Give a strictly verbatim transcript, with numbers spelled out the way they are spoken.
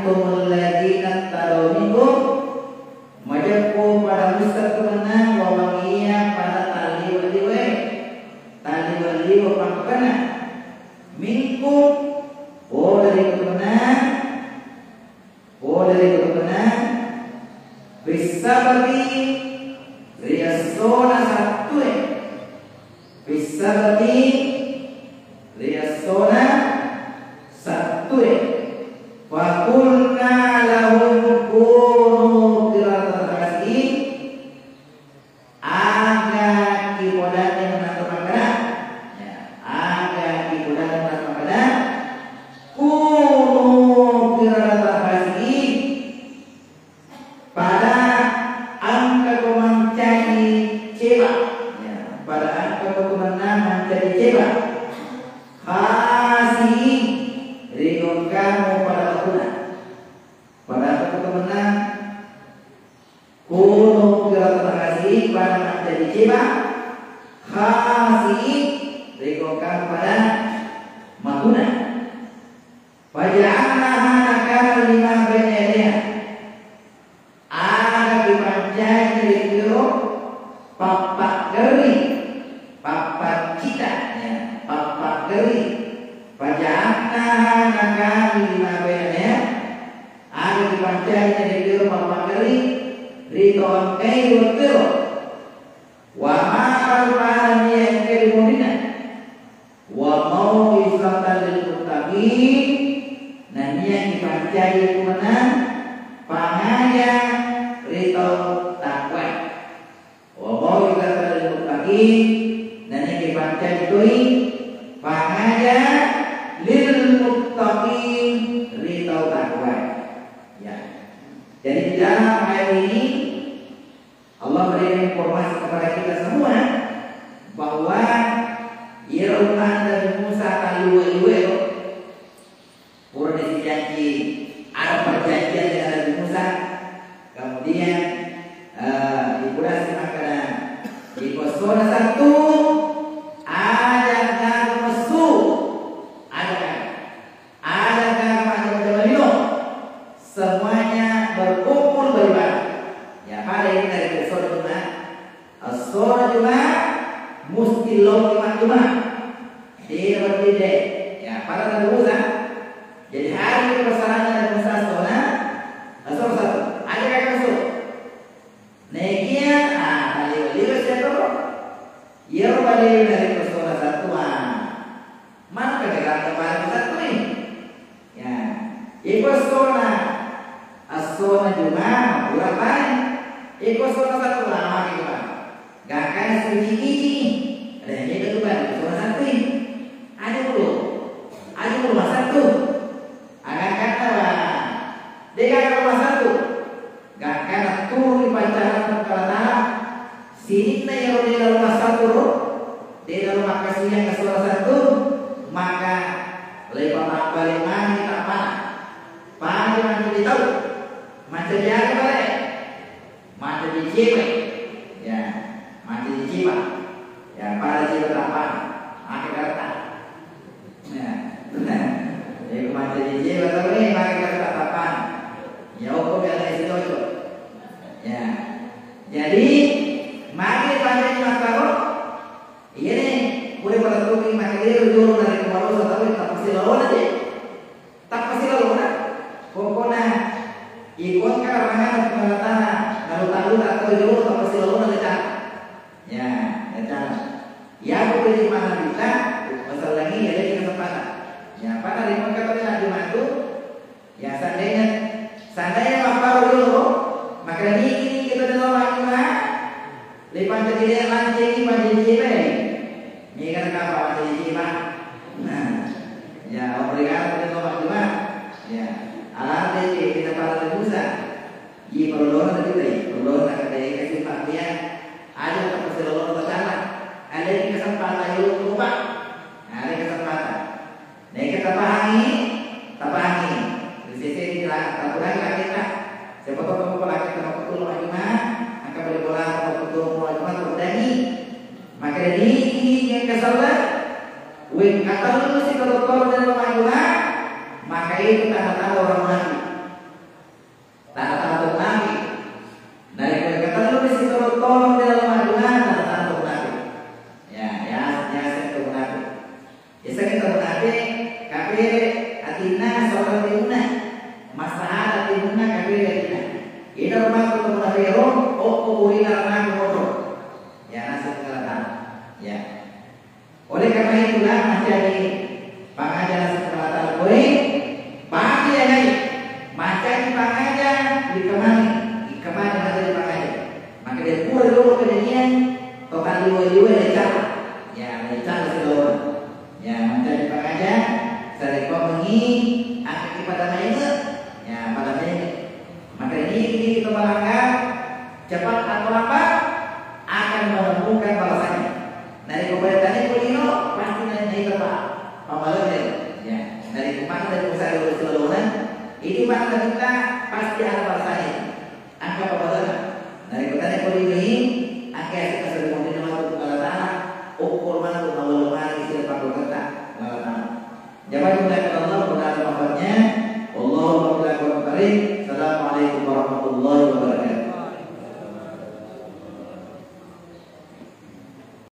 Minkumul ladzina tadau minkum, majeppu pada musseng tu mennang, wa meng iya pada talliwe-liwe, talliwe-liwe pappena. Minkum, pole ri tu mennang, pole ri tu mennang, fis sabti, ri essona Sattue. Fis sabti, ri essona Sattue. Faqulna lahum kunu qiradatan khasi'in. Aga kipodanni mennang to makkeda? Ya, aga kipodanni mennang to makkeda? Kunu qiradatan khasi'in. Pada engka ko mancaji ceba. Ya, pada engka ko mennang mancaji ceba. Khasi'in, ri gaukangngi pada makuna. Pada engka ko mennang, kunu qiradatan khasi'in, pada mancaji ceba. Khasi'in, ri gaukangngi pada makuna. Faja'alnaha nakalan lima baina yadayha. Aga kipancaji rikkiro pappaggerri, pappaccita, ya, pappaggerri. Faja'alnaha nakalan lima baina yadayha. Aga kipancaji rikkiro pappaggerri ri to engkai ri wettero. Wa ma khalfaha, nennia engkai ri munrinna. Wa mau'izatan lil muttaqin, nennia kipancaji tu mennang pangaja ri tau takwae. Wa mau'izatan lil muttaqin, nennia kipancaji toi pangaja lil muttaqin, ri tau takwae. Ya. Jadi di dalam ayat ini Allah berikan informasi kepada kita semua bahwa iyaro umma'na Nabi Musa talliwe-liwe ro. Pura disijanji, ada perjanjian dengan Nabi Musa. Kemudian, eh, dipurasi makkeda, di essona Sattu, aja' gaga messu, aja' gaga. Ada gaga macam-macam lino. Semuanya berkumpul beribadah. Ya, pada ini dari essona Jumat. Essona Jumat musti lao ki majjuma. Dia berarti deh. Ya, pada Nabi Musa. Jadi hari ini pasaranna Nabi Musa essona, essona Sattu. Aja' gaga messu. Nekia, ah, talliwe-liwe sia to. Iyaro bale narekko essona Sattu, ah, maka garatta pada Sattu ni. Ya, iko essona, essona Juma, pura bale. Iko essona Sattu, lama ki bale. Gakana suci-ici ni. Ada yang beda tu bale, essona Sattu ni. Aja dulu. Aja dulu, masa tu. Aga kata, Pak. Dega kalau masa tu. Gangkana turunni pancaran Puang Allah Taala, sininna iyaro de nalo massaturo, de nalo makkasiwiang essona Sattu, maka lepa mabbale mani tappana. Pada mancaji tau, mancaji aga bale, mancaji cewe, ya, mancaji cewe. Ya, pada cita tappana, maka garatta. Ya. Jadi, ku mancaji cita tau ni, maka garatta tappana. Ya, okko biasa isi cocok. Ya. Jadi, magi pancaji makkaro, iya ni, pura pada tuki maka dia jolo dari kemarosa tau, tapi silawan aja. Tappa silalona, pokokna iko engka laranganna Puang Allah Taala, naluta-luta tau jolo tappa silalona le cara. Ya, le cara. Iya, pokokna di mana kita, masalahnya ya, ada kesempatan. Ya, apa dari mereka tadi lagi maju? Ya, seandainya, seandainya mapparo jolo, maka niki kita dalam lagi mah, le pancaji de lancengi, pancaji cewek. Mega nakapa wate iji, Pak? Nah, ya, obrigado, kita mau cuma, ya, alarde kita para lebusa. Ji perlu kita, perlu kita kasih perhatian. Ada tak pasti lolo pertama. Ada yang kesempatan yuk, Pak. Ada kesempatan. Naika tapahangi, tapahangi. Ri sese di la-, tapurangi laketta. Siapa tahu kamu pelaketta makkutulung majjuma, engka boleh bola makkutulung majjuma terjadi. Maka dari ini yang kesal, wek kata lu si kalau tolong dan majjuma, maka itu tanda-tanda orang munafik. Ina rumah tu teman ero, okko urina anak motor. Ya, nasib ngerti. Ya. Oleh karena itulah, mancani pangaja nasib ngerti koe, pasti ya, guys. Mancani pangaja, di kemana? Di kemana mancani pangaja? Maka dia pura dulu kejadian, total dua-dua ya, cara. Ya, ya, cara sih. Ya, mancani pangaja, sarekkoammengngi, akkaki pada maéngé, ya, pada maéngé. Maka ini, ini kita melanggar, cepat atau lambat, akan menemukan balasannya. Narékko paréntaé ko lino, pasti na-, naita pa-, pammaleng. Ya, narékko mana dari usaha lurus lolona, ini mana kita pasti ada balasannya. Angka pammaleng.